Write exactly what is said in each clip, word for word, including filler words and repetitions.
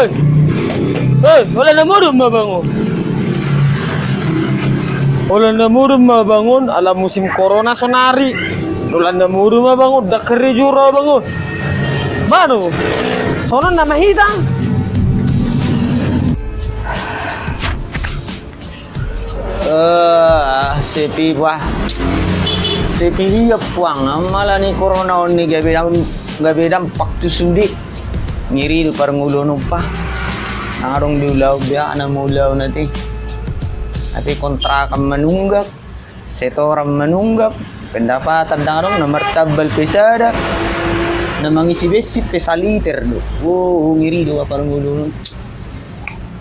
Eh, holan na modom ma bangun. Holan na modom ma bangun, ala musim corona sonari. Holan na modom ma bangun, dang kerja jura bangun. Manu, sonon nama hita. Eh, sepi, bah. Sepi dia puang, mala ni corona on ni gabe dam-, gabe dampak tu sude. Ngeri do parngoluon on, bah. Dang adong be ulaon, be aha na molo ulaon ate. Ate kontrakan manunggak, setoran manunggak, pendapatan dang adong, na martambal pe sada, na mangisi bensin pe saliter do. Oh, ngeri do parngoluon on.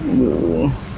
Aduh.